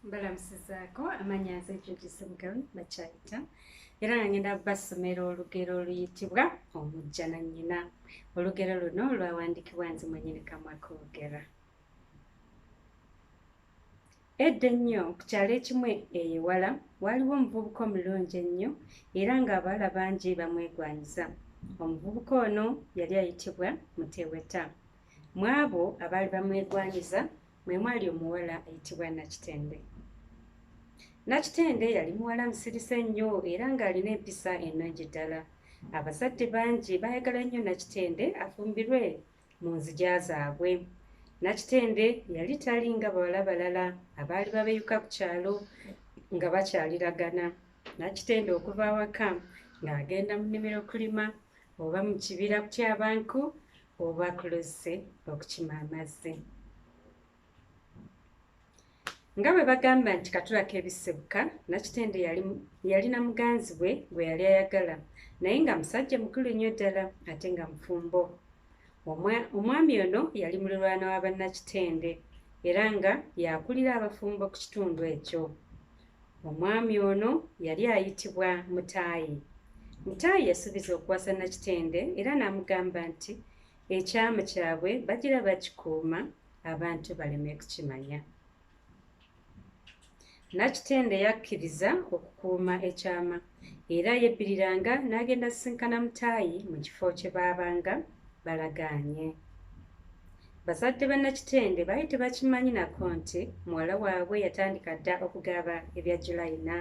Mbalamusizaako amannya nze Judith Mugabe Bakyayita era nga ngenda basomera olugero oluyitibwa Omujja na nnyina. Olugero luno lwawandiikibwa nze mwennyini Kamwakoogera. Edda ennyo ku kyalo ekimu eyo ewala waaliwo omuvubuka omulungi ennyo era ng'abawala bangi bamwegwanyiza. Omuvubuka ono yali ayitibwa Muteweta. Mu abo abaali bamwegwanyiza mwe mwali omuwala ayitibwa Nakitende. Nakitende yali muwala musirise nnyo era ng'alina empisa ennungi ddala. Abazadde bangi baayagala nnyo Nakitende afumbirwe mu nzigya zaabwe. Nakitende yali tali nga bawala balala abaali babeyuka ku kyalo nga bakyaliragana. Nakitende okuva awaka ng'agenda mu nnimiro okulima oba mu kibira kutyaba nku oba ku luzzi okukima amazzi. Nga bwe bagamba nti katula k'ebisebuka, Nakitende yalina muganzi we gwe yali ayagala naye nga musajja mukulu nnyo ddala ate nga mufumbo. Omwami ono yali mulirwana wa bannakitende era nga y'akulira abafumbo ku kitundu ekyo. Omwami ono yali ayitibwa Mutaayi. Mutaayi yasuubiza okuwasa Nakitende era n'amugamba nti ekyama kyabwe bagira bakikuuma abantu baleme kukimanya. Nakitende yakkiriza okukuuma ekyama era yebbiriranga n'agenda asisinkana Mutaayi mu kifo kye baabanga balagaanye. Bazadde ba Nakitende baali tebakimanyi nako nti muwala waabwe yatandika dda okugaba ebya Julayina.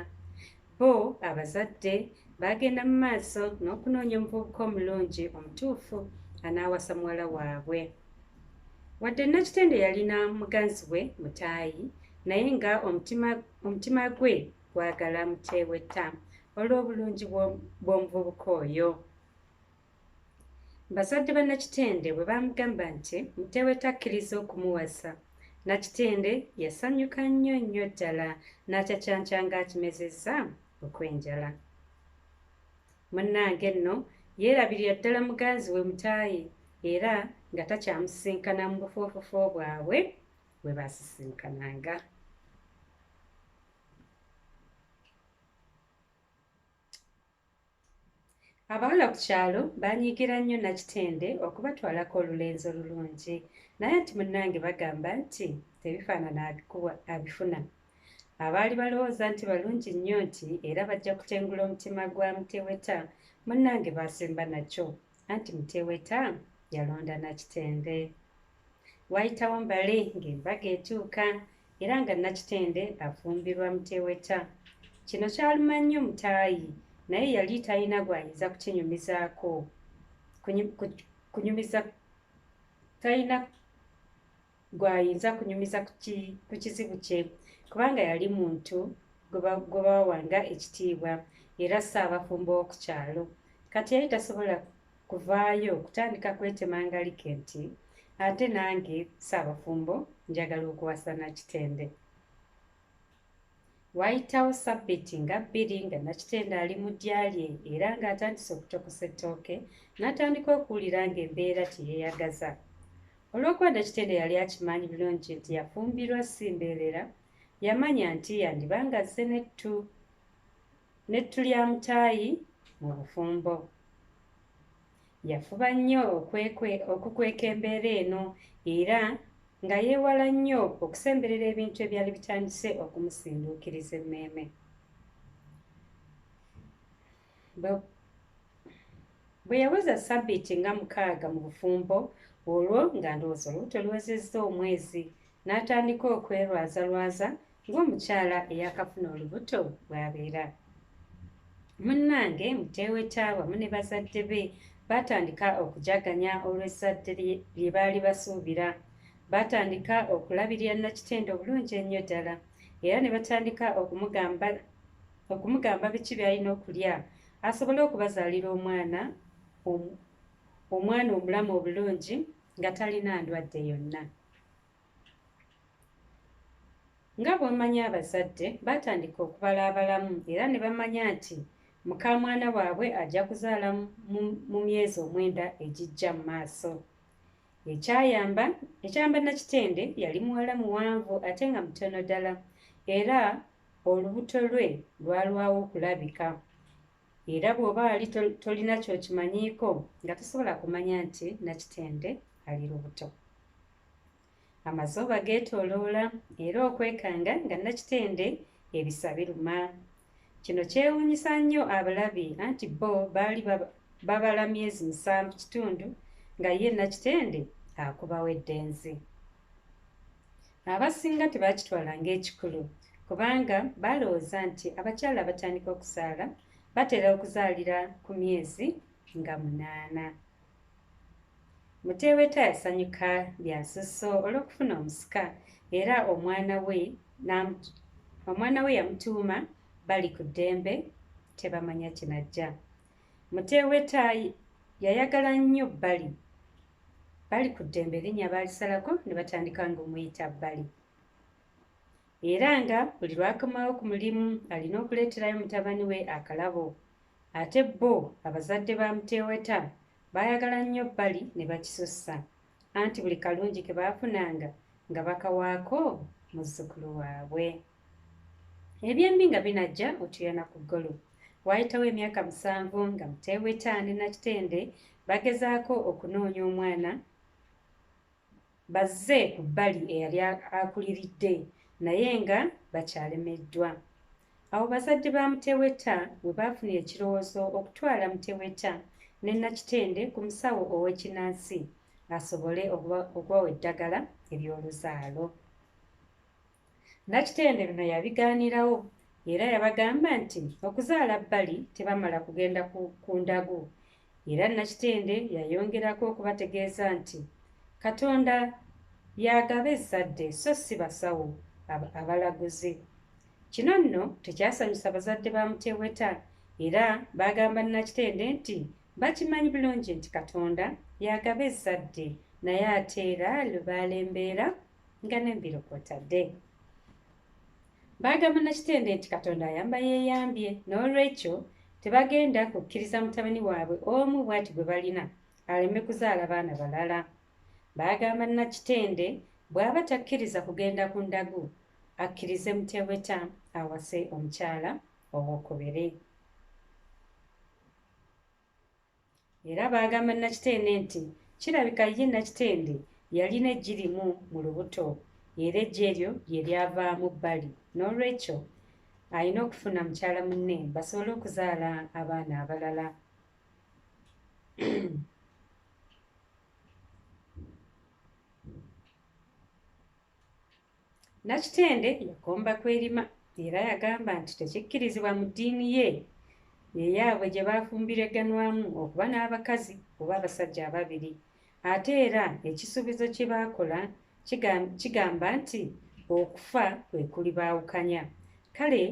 Bo abazadde baagenda mu maaso n'okunoonya omuvubuka omulungi omutuufu anaawasa muwala waabwe. Wadde Nakitende yalina muganzi we Mutaayi naye nga omutima gwe gwagala Muteeweta olw'obulungi bw'omuvubuka oyo. Bazadde ba Nakitende bwe baamugamba nti Muteeweta akkiriza okumuwasa, Nakitende yasanyuka nnyo nnyo ddala n'acacanca ng'akimezezza okw'enjala. Munnange nno yeerabirira ddala muganzi we Mutaayi era nga takyamusisinkana mu bufoofofo bwabwe bwe baasisinkananga. Abawala ku kyalo baanyiigira nnyo Nakitende okubatwalako olulenzi olulungi naye anti munnange bagamba nti tebifaanana abifuna. Abaali balowooza nti balungi nnyo nti era bajja kutengula omutima gwa Muteweta munnange baasemba nakyo anti Muteweta yalonda Nakitende. Waayitawo mbale ng'embaga etuuka era nga Nakitende afumbirwa Muteweta. Kino kyaluma nnyo Mutaayi naye yali talina gw'ayinza kukinyumizaako kunyumiza talina gw'ayinza kunyumiza ku kizibu kye kubanga yali muntu gwe bawanga ekitiibwa era ssaabafumbo w'oku kyalo. Kati yali tasobola kuvaayo kutandika kwetema ngalike nti ate nange ssaabafumbo njagala okuwasa Nakitende. Waayitawo ssabbiiti nga bbiri nga Nakitende ali mu ddya lye era ng'atandise okutokosa ettooke n'atandika okuwulira ng'embeera teyeeyagaza. Olw'okuba Nakitende yali akimanyi bulungi nti yafumbirwa si mbeerera, yamanya nti yandiba ng'azze n'ettu lya Mutaayi mu bufumbo. Yafuba nnyo okukweka embeera eno era nga yeewala nnyo okusemberera ebintu ebyali bitandise okumusinduukiriza emmeeme. Bwe yaweza ssabbiiti nga mukaaga mu bufumbo olwo nga ndowooza olubuto luwezezza omwezi n'atandika okwerwazalwaza ng'omukyala eyaakafuna olubuto bw'abeera. Munnange Muteweta wamu ne bazadde be baatandika okujaganya olw'ezzadde lye baali basuubira. Baatandika okulabirira Nakitende obulungi ennyo ddala era ne batandika okumugamba biki by'alina okulya asobole okubazaalira omwana omulamu obulungi nga talina ndwadde yonna. Nga bw'omanyi abazadde baatandika okubala abalamu era ne bamanya nti mukamwana waabwe ajja kuzaala mu myezi omwenda egijja mu maaso. Ekyayamba Nakitende yali muwala muwanvu ate nga mutono ddala era olubuto lwe lwalwawo okulabika. Era bw'oba wali tolina ky'okimanyiiko nga tosobola kumanya nti Nakitende ali lubuto. Amazooba geetooloola era okwekanga nga Nakitende ebisa biruma. Kino kyewuunyisa nnyo abalabi anti bo baali babala myezi 7.5 nga ye Nakitende akubawo eddenzi. Abasinga tebakitwala ng'ekikulu kubanga balowooza nti abakyala abatandika okuzaala batera okuzaalira ku myezi nga 8. Muteeweta yasanyuka bya nsusso olw'okufuna omusika era omwana we yamutuuma Bali ku ddembe tebamanya kinajja. Muteeweta yayagala nnyo Bbali. Bali ku ddembe erinnya baalisalako ne batandika ng'omuyita Bbali. Era nga buli lw'akomawo ku mulimu alina okuleeterayo mutabani we akalabo. Ate bo abazadde ba Muteeweta baayagala nnyo Bbali ne bakisussa. Anti buli kalungi ke baafunanga nga bakawaako muzzukulu waabwe. Ebyembi nga binajja otuyana ku ggolo. Waayitawo emyaka 7 nga Muteeweta ne Nakitende bagezaako okunoonya omwana bazze ku bbali eyali akuliridde naye nga bakyalemeddwa. Awo bazadde ba Muteeweta we baafunira ekirowoozo okutwala Muteeweta ne Nakitende ku musawo ow'ekinnansi asobole okubawa eddagala ery'oluzaalo. Nakitende bino yabigaanirawo era yabagamba nti okuzaala Bbali tebamala kugenda ku ndagu. Era Nakitende yayongerako okubategeeza nti Katonda y'agaba ezzadde so si basawo abalaguzi. Kino nno tekyasanyusa bazadde ba Muteeweta era baagamba Nakitende nti bakimanyi bulungi nti Katonda y'agaba ezzadde naye ate era lubaala embeera nga n'embiro kw'otadde. Baagamba Nakitende nti Katonda ayamba yeeyambye n'olwekyo tebagenda kukkiriza mutabani waabwe omu bw'ati gwe balina aleme kuzaala baana balala. Baagamba Nakitende bw'aba takkiriza kugenda ku ndagu akkirize Muteeweta awase omukyala owookubiri. Era baagamba Nakitende nti kirabika ye Nakitende yalina eggi limu mu lubuto era eggi eryo lye lyavaamu Bbali n'olwekyo alina okufuna mukyala munne basobole okuzaala abaana abalala. Nakitende yakomba kwerima era yagamba nti tekikkirizibwa mu ddiini ye eyaabwe gye baafumbiriganwamu okuba n'abakazi oba abasajja ababiri. Ate era ekisuubizo kye baakola kigamba nti okufa kwe kulibaawukanya. Kale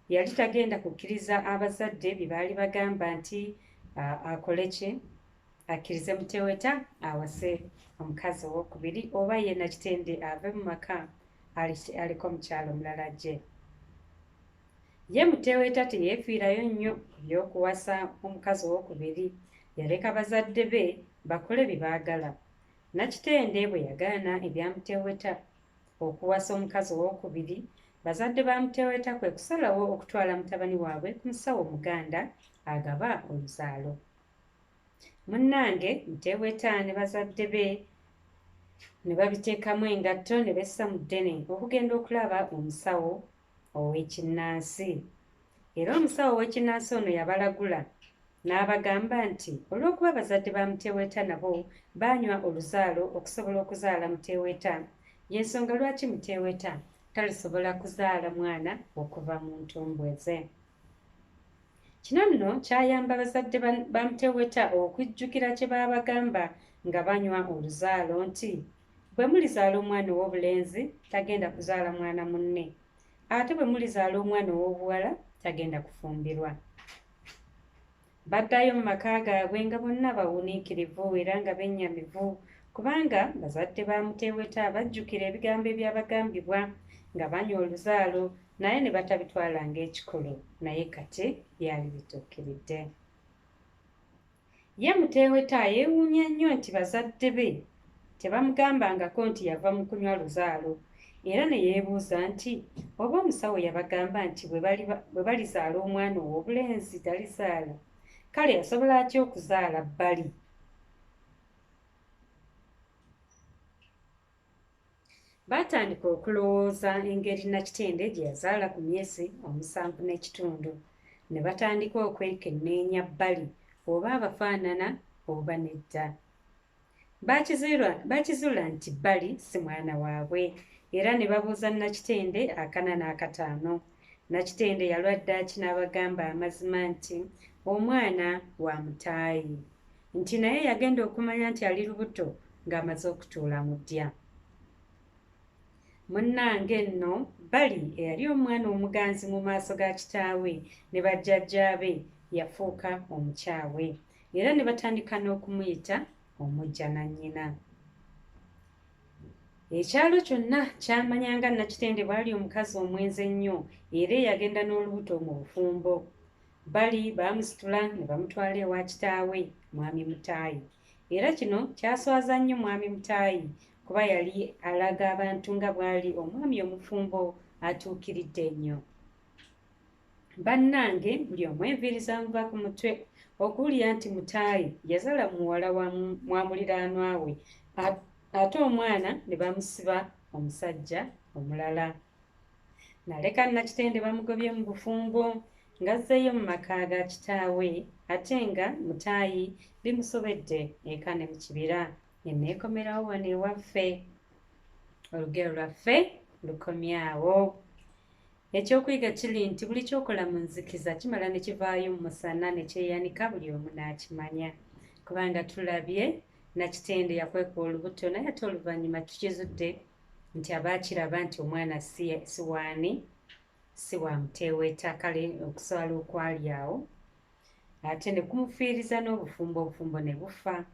yali tagenda kukkiriza abazadde bye baali bagamba nti akole ki, akkirize Muteeweta awase omukazi owookubiri oba ye Nakitende ave mu maka aliko omukyala omulala gye. Ye Muteeweta teyeefiirayo nnyo ku by'okuwasa omukazi owookubiri, yaleka bazadde be bakole bye baagala. Nakitende bwe yagaana ebya Muteeweta okuwasa omukazi owookubiri, bazadde ba Muteeweta kwe kusalawo okutwala mutabani waabwe ku musawo Omuganda agaba oluzaalo. Munnange Muteeweta ne bazadde be ne babiteekamu engatto ne bessa mu ddene okugenda okulaba omusawo ow'ekinnansi. Era omusawo ow'ekinnansi ono yabalagula n'abagamba nti olw'okuba bazadde ba Muteeweta nabo baanywa oluzaalo okusobola okuzaala Muteeweta, y'ensonga lwaki Muteeweta talisobola kuzaala mwana okuva mu ntumbwe ze. Kino nno kyayamba bazadde ba Muteeweta okujjukira kye baabagamba nga banywa oluzaalo nti bwe mulizaala omwana ow'obulenzi tagenda kuzaala mwana munne, ate bwe mulizaala omwana ow'obuwala tagenda kufumbirwa. Baddayo mu maka gaabwe nga bonna bawuniikirivu era nga bennyamivu kubanga bazadde ba Muteeweta bajjukira ebigambo ebyabagambibwa nga banywa oluzaalo naye ne batabitwala ng'ekikulu naye kati byali bituukiridde. Ye Muteeweta yeewuunya nnyo nti bazadde be tebamugambangako nti yava mu kunywa luzaalo Era ne yeebuuza nti oba omusawo yabagamba nti bwe balizaala omwana ow'obulenzi talizaala, kale asobola atya okuzaala Bbali? Baatandika okulowooza engeri Nakitende gye yazaala ku myezi 7.5, ne batandika okwekenneenya Bbali oba abafaanana oba nedda. Baakizuula nti Bbali si mwana waabwe, era ne babuuza Nakitende 405. Nakitende yalwa ddaaki n'abagamba amazima nti omwana wa Mutaayi, nti naye yagenda okumanya nti ali lubuto ng'amaze okutuula mu ddya. Munnange nno Bbali eyali omwana omuganzi mu maaso ga kitaawe ne bajjajjaabe yafuuka omukyawe, era ne batandika n'okumuyita omujja na nnyina. Ekyalo kyonna kyamanyanga Nakitende bw'ali omukazi omwenzi ennyo era eyagenda n'olubuto mu bufumbo. Bbali baamusitula ne bamutwala ewa kitaawe Mwami Mutaayi, era kino kyaswaza nnyo Mwami Mutaayi kuba yali alaga abantu nga bw'ali omwami omufumbo atuukiridde ennyo. Bannange buli omu enviiri zamuva ku mutwe okuwulira nti Mutaayi yazaala muwala wa muliraanwa we, ate omwana ne bamusiba omusajja omulala. Naleka Nakitende bamugobye mu bufumbo ng'azzeeyo mu maka ga kitaawe, ate nga Mutaayi bimusobedde eka ne mu kibira. Neekomerawo wano ewaffe. Olugero lwaffe lukomyawo. Ekyokuyiga kiri nti buli ky'okola mu nzikiza kimala ne kivaayo mu musana ne kyeyanika buli omu n'akimanya. Kubanga tulabye Nakitende yakweka olubuto, naye ate oluvannyuma tukizudde nti abaakiraba nti omwana si waani, si wa Muteeweta, kale okuswala okwali awo ate ne kumufiiriza n'obufumbo, obufumbo ne bufa.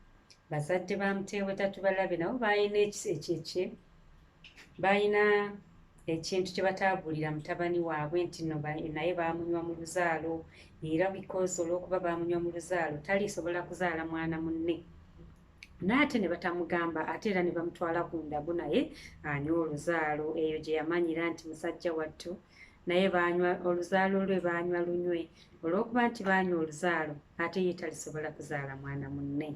Bazadde ba Muteeweta tubalabe nabo baalina baalina ekintu kye bataabuulira mutabani waabwe nti nno naye baamunywa mu luzaalo, era because olw'okuba baamunywa mu luzaalo talisobola kuzaala mwana munne. Naye ate ne batamugamba, ate era ne bamutwala ku ndagu naye anywa oluzaalo, eyo gye yamanyira nti musajja wattu naye baanywa oluzaalo lwe, baanywa lunywe. Olw'okuba nti baanywa oluzaalo ate ye talisobola kuzaala mwana munne.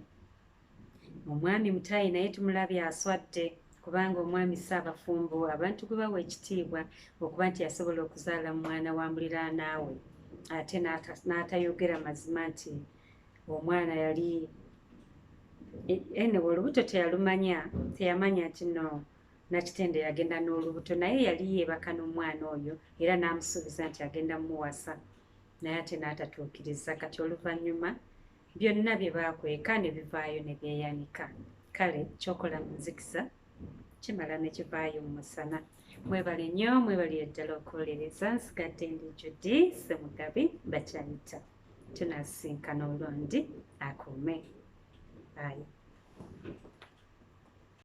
Omwami Mutaayi naye tumulabye aswadde, kubanga omwami Ssaabafumbo abantu gwe bawa ekitiibwa okuba nti yasobola okuzaala mwana wa muliraanaawe, ate n'atayogera mazima nti omwana yali anyway olubuto teyalumanya, teyamanya nti no Nakitende yagenda n'olubuto, naye yali yeebaka n'omwana oyo era n'amusuubiza nti agenda mmuwasa, naye ate n'atatuukiriza. Kati oluvannyuma byonna bye baakweka ne bivaayo ne byeyanika. Kale ky'okola mu nzikiza kimala ne kivaayo mu musana. Mwebale nnyo, mwebalire ddala okuwolereza. Nsigadde ndi Judy Ssemugabi Bakyayita. Tunaasisinkana olundi, akuume. Bye.